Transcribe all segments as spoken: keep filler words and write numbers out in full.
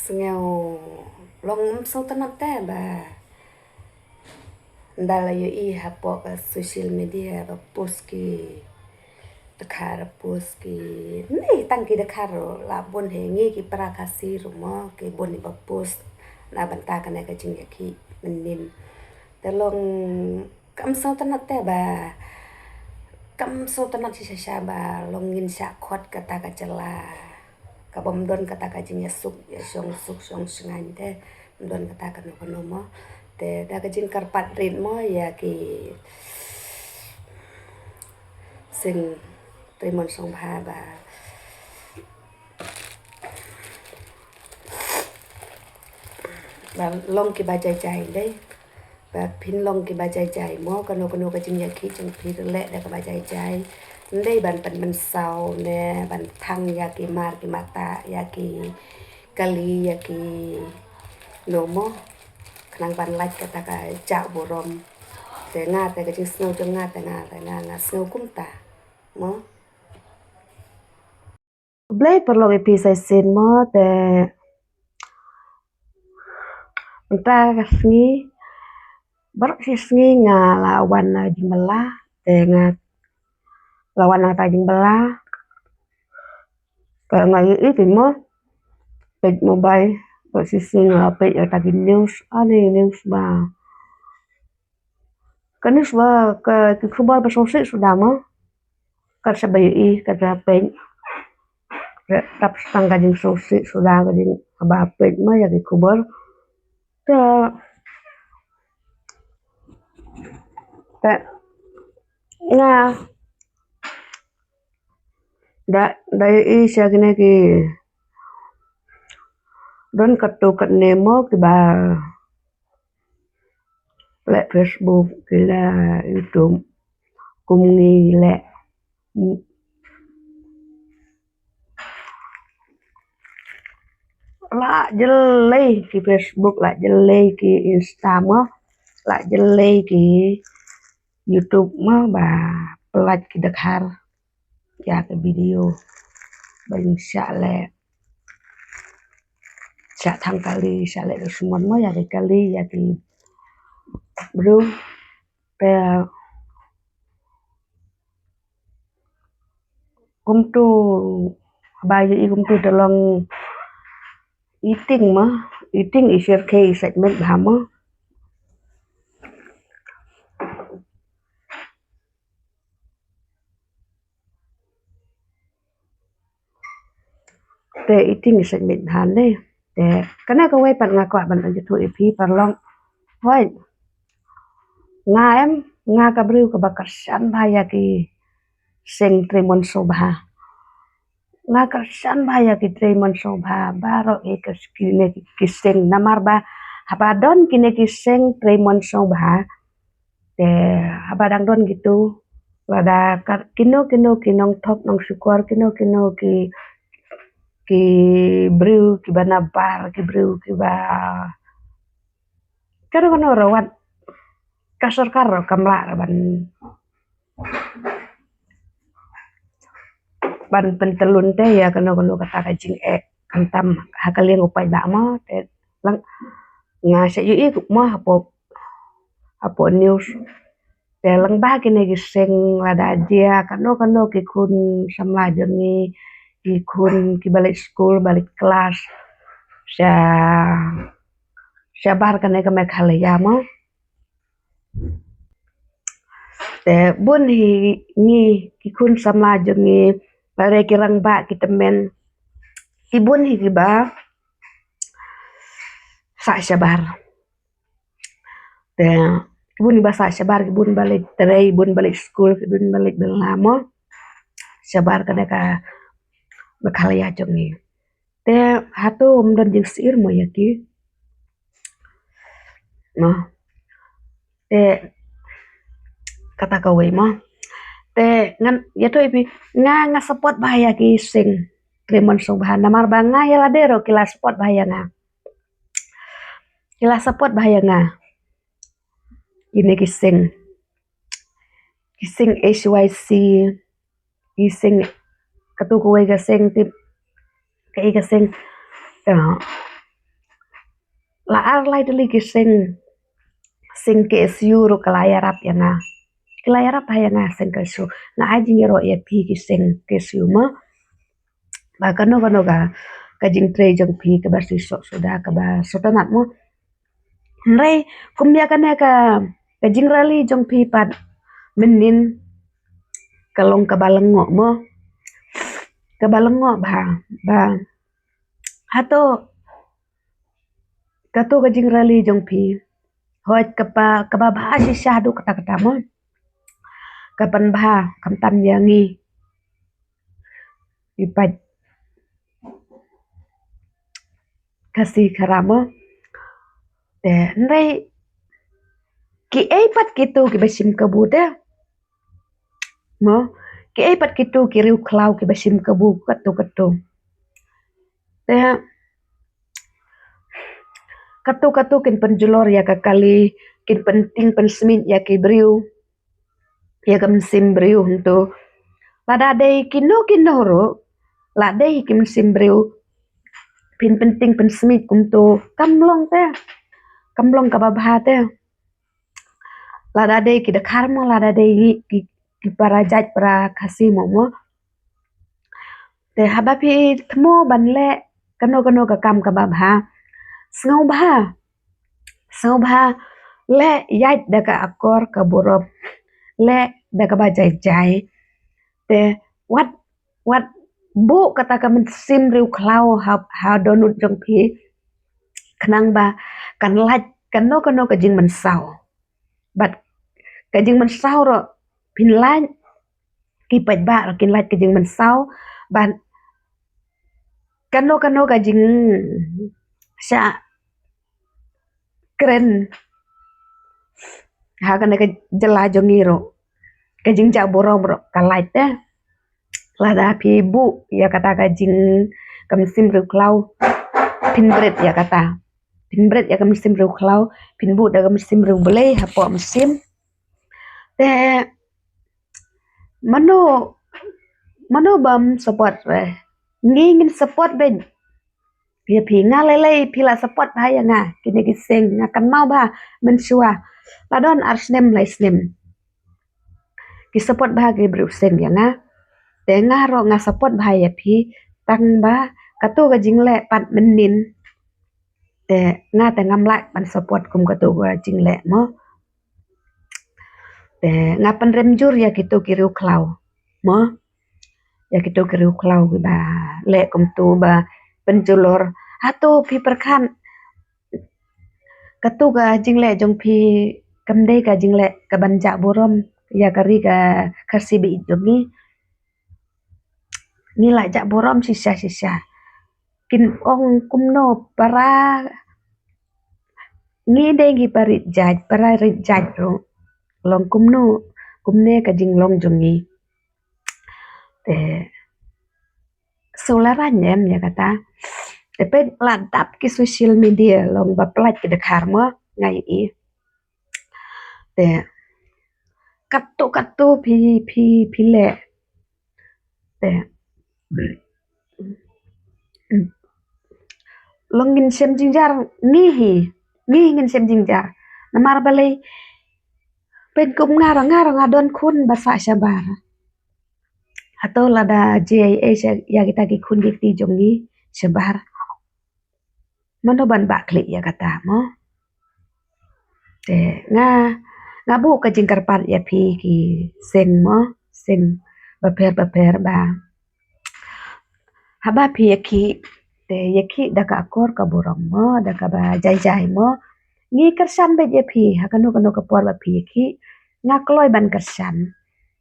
Sngew long ym sngewtynnat te ba nda la ïohi hapoh ka social media ba post ki dkhar, post ki, ne tang ki dkhar ruh, la bun hi ngi ki para Khasi ruh mo, ki bun hi ba post na bynta kane ka jingïakhih mynnin. Te long kam sngewtynnat te ba kam sngewtynnat shisha shisha ba long ngin shah khot kata ka jylla. Ka bym don kata ka jingïasuk ïashong suk shong shngaiñ te ym don kata kano kano mo. Te da ka jingkyrpad rit mo ïa ki seng tymmen sngewbha ba ba long kiba jai jai dei. Ba phin long kiba jai jai mo, kano kano ka jingïakhih jong phi leh da kaba jai jai. Ym dei ban pynmynsaw ne ban thang ïa ki mar ki mata, ïa ki kali, ïa ki no mo. Khnang ban lait kata ka jah burom. Te nga te ka jingsngew jong nga te nga te nga nga sngew kumta mo. Blei paralok ïa phi sa shisien mo te mynta ka sngi baroh shi sngi nga la wan na jingbylla te nga la wan na kata jingbylla. Te nga ïohi te mo peit mobile baroh shi sngi nga la peit ïa kata ki news, ani news ba ka news ba ka ki khubor ba sngewsih suda mo. Kat shaba ïohi kat shaba peit. Tap tang ka jingsngewsih suda ka jing haba peit ma ïa ki khubor. Te te nga da da ïohi sha kine ki don katto katne mo kiba leh Facebook, ki leh YouTube, kum ngi leh. La jyllei ki Facebook, la jyllei ki Insta mo, la jyllei ki YouTube mo ba pyllait ki dkhar ïa ka video ba ngin shah leh, shah thang kali, shah leh dusmon mo ïa ki kali, ïa ki briew. Te kumtu ba ïohi kumtu te long i ting mo, i ting i syrkhei i sait met bha mo. Te i ting i sait met bha ne. Te kane kawei pat nga kwah ban ïathuh ïa phi paralok. Hooid. Nga em, nga ka briew kaba kyrshan bha ïa ki seng trei mon sngewbha. Nga kyrshan bha ïa ki trei mon sngewbha baroh ïa ki seng, kine ki seng, namar ba haba don kine ki seng trei mon sngewbha. Te haba dang don kitu, lada ka, kino kino ki nongthop nongshukor, kino kino ki, ki briew kiba nabar, ki briew kiba kano kano ruh wat, ka sorkar ruh kam lah ruh ban, ban pyntyllun te ïa kano kano kata ka jingeh, khamtam ha ka liang u paidbah mo. Te lang nga sa ïohi mo hapoh, hapoh news. Te lang ba kine ki seng lada jia kano kano ki khun samla jong ngi, ki khun kiba leit skul, ba leit klas, sha, shabar kane ka Meghalaya mo. Te bun hi ngi ki khun samla jong ngi, lada ki rangbah ki tymmen, ki bun hi kiba sah shabar. Te ki bun ba sah shabar, ki bun ba leit trei, ki bun ba leit skul, ki bun ba leit bylla mo. Shabar kane ka Meghalaya jong ngi. Te hato ym don jingsyier mo ïa ki? Mo. Te kata kawei mo. Te ngan ïathuh ïa phi, nga nga support bha ïa ki seng trei mon sngewbha, namar ba nga ïa lade ruh ki la support bha ïa nga. Ki la support bha ïa nga. Kine ki seng, ki seng H Y C, ki seng, katu kawei ka seng tip, kaei ka seng. Te La ar lai tylli ki seng, seng K S U ruh ka la ïarap ïa nga. Ka la ïarap ha ïa nga seng K S U. Nga ai jingïaroh ïa phi ki seng K S U mo. Ba kano kano ka, ka jingtrei jong phi kaba shisha suda kaba sngewtynnat mo. Hynrei kum ïa kane ka, ka jingrally jong phi pat mynnin ka long kaba lyngngoh mo. Kaba lyngngoh bha, ba hato kato ka jingrally jong phi. Hooid kaba, kaba bha shisha haduh katta katta mo. Ka pynbha khamtam ïa ngi. I paid Khasi Khara mo. Te hynrei kiei pat kito kiba shim kabu te. Mo, kiei pat kito ki riewkhlaw kiba shim kabu katto katto. Te katto katto kin pynjulor ïa ka kali, kin pynting pynsmit ïa ki briew, ïa ka mynsiem briew hangto. Lada dei kino kino ruh, la dei ki mynsiem briew phin pynting pynsmit kumto, kam long te, kam long kaba bha te. Lada dei ki Dkhar mo, lada dei ki, ki para jait para Khasi mo mo. Te haba phi thmu ban leh kano kano ka kam kaba bha, sngewbha, sngewbha leh ïaid da ka akor ka burom, leh da kaba jai jai. Te wat, wat buh kata ka mynsiem riewkhlaw ha, ha dohnud jong phi, khnang ba kan lait kano kano ka jingmynsaw. Bad ka jingmynsaw ruh phin lait, ki paidbah ruh kin lait ka jingmynsaw. Bad kano kano ka jingshah kren ha kane ka jylla jong ngi ruh, ka jingjah burom ruh ka lait te. Lada phi buh ïa kata ka jing, ka mynsiem riewkhlaw, phin bret ïa kata, phin bret ïa ka mynsiem riewkhlaw, phin buh da ka mynsiem riewblei hapoh mynsiem. Te mano, mano bym support re? Ngi ngin support beit ïa phi. Nga lei lei phi la support bha ïa nga, kine ki seng nga kynmaw bha mynshuwa, la don ar snem lai snem ki support bha ki briew seng ïa nga. Te nga ruh nga support bha ïa phi, tang ba kato ka jingleh pat mynnin te nga te ngam lah ban support kum kato ka jingleh mo. Te nga pynrem jur ïa kito ki riewkhlaw mo, ïa kito ki riewkhlaw kiba leh kumto ba pynjulor. Hato phi pyrkhat kato ka jingleh jong phi kam dei ka jingleh kaban jah burom ïa ka ri ka Khasi baieit jong ngi? Ngi la jah burom shisha shisha. Kin ong kumno para ngi dei ngi para rit jait, para rit jait ruh long kumno, kumne ka jinglong jong ngi. Te shu la rang em ïa kata. Te peit la dap ki social media long ba pynlait ki Dkhar mo, nga ïohi. Te katto katto phi, phi, phi leh. Te long ngin shem jingjar, ngi hi, ngi hi ngin shem jingjar. Namar balei? Peit kum nga ruh, nga ruh nga don khun ba sah shabar. Hato lada jia ïa kita ki khun ki kti jong ngi shabar, mano ban bah khlieh ïa kata mo? Te nga, nga buh ka jingkyrpad ïa phi ki seng mo, seng bapher bapher ba haba phi ïakhih, te ïakhih da ka akor ka burom mo, da kaba jai jai mo. Ngi kyrshan beit ïa phi ha kano kano ka por ba phi ïakhih. Nga kloi ban kyrshan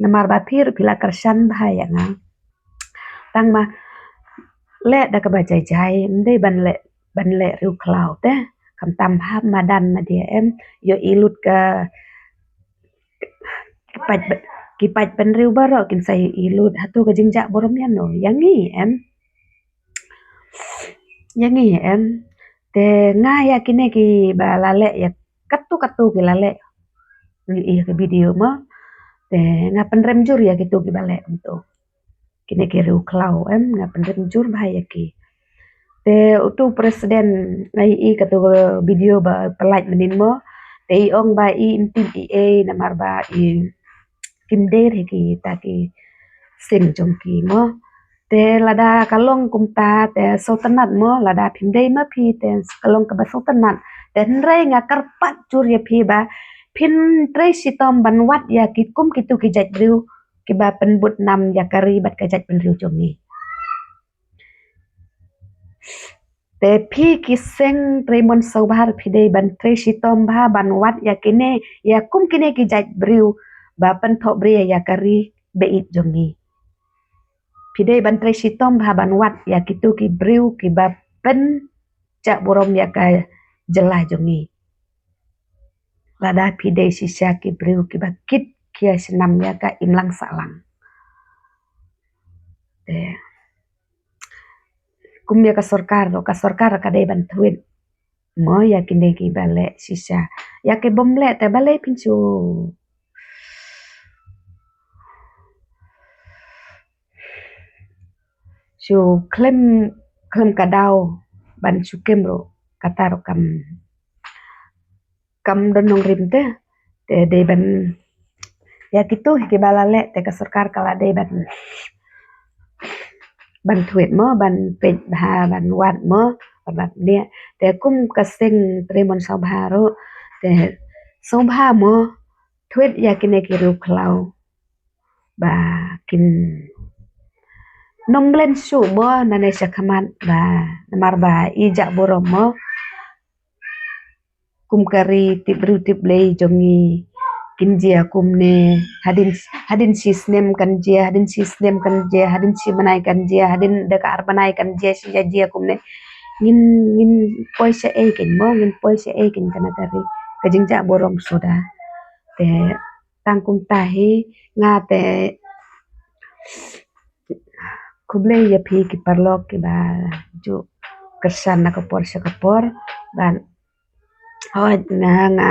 namar ba phi ruh phi la kyrshan bha ïa nga. Tang ma leh da kaba jai jai, ym dei ban leh, ban leh riewkhlaw te. Khamtam hap madan ma dia em, ïohi lut ka ki paid, ki paid bynriew baroh kin sa ïohi lut. Hato ka jingjah burom ïano? Ïa ngi em, ïa ngi em. Te nga ïa kine kiba la leh, ïa katto katto ki la leh, ngi ïa ka video mo. Te nga pynrem jur ïa kito kiba leh kumto. Kine ki riewkhlaw em, nga pynrem jur bha ïa ki. Te utu president nga ïohi katu video ba pynlait mynnin mo. Te i ong ba i ym tip ei ei namar ba i kim dei hi kita ki seng jong ki mo. Te lada ka long kumta te sngewtynnat mo, lada phim dei ma phi te ka long kaba sngewtynnat. Te hynrei nga kyrpad jur ïa phi ba phin trei shitom ban wad ïa ki kum kitu ki jait briew kiba pynbud nam ïa ka ri bad ka jaitbynriew jong ngi. Te phi ki seng trei mon sngewbha, phi dei ban trei shitom bha ban wad ïa kine, ïa kum kine ki jait briew ba pynthohbria ïa ka ri ba ïeit jong ngi. Phi dei ban trei shitom bha ban wad ïa kitu ki briew kiba pynjah burom ïa ka jylla jong ngi. Lada phi dei shisha ki briew kiba kit khia shnam ïa ka imlang sahlang. Te kum ïa ka sorkar ruh, ka sorkar ka dei ban thwit mo ïa kine kiba leh shisha. Ïa ki bym leh te balei phin shu shu khlem, khlem ka daw ban shu kem ruh, kata ruh kam, kam don nongrim te. Te dei ban ïa kitu kiba la leh te ka sorkar ka la dei ban, ban thwit mo, ban peit bha, ban wad mo, ban wad ne. Te kum ka seng trei mon sngewbha ruh te sngewbha mo thwit ïa kine ki riew khlaw ba kin nym mlien shuh mo nangne sha khmat ba namar ba i jah burom mo. Kum ka ri tip briew tip Blei jong ngi kin jia kumne, hadien, hadien shi snem kan jia, hadien shi snem kan jia, hadien shi bnai kan jia, hadien da ka ar bnai kan jia, shi jia jia kumne. Ngin, ngin poi sha ei kein mo, ngin poi sha ei kein kane ka ri. Ka jingjah burom suda. Te tang kumta hi nga te khublei ïa phi ki paralok kiba ju kyrshan na ka por sha ka por. Bad hooid nga, nga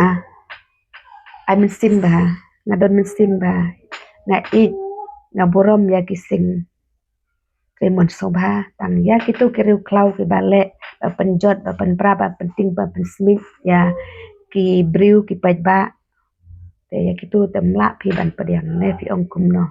ai mynsiem bha, nga don mynsiem bha, nga ïeit, nga burom ïa ki seng trei mon sngewbha, tang ïa kitu ki riew khlaw kiba leh ba pynjot, ba pynpra, ba pyntieng, ba pynsmit ïa ki briew ki paidbah. Te ïa kitu te ym lah phi ban pdiang ne phi ong kumno.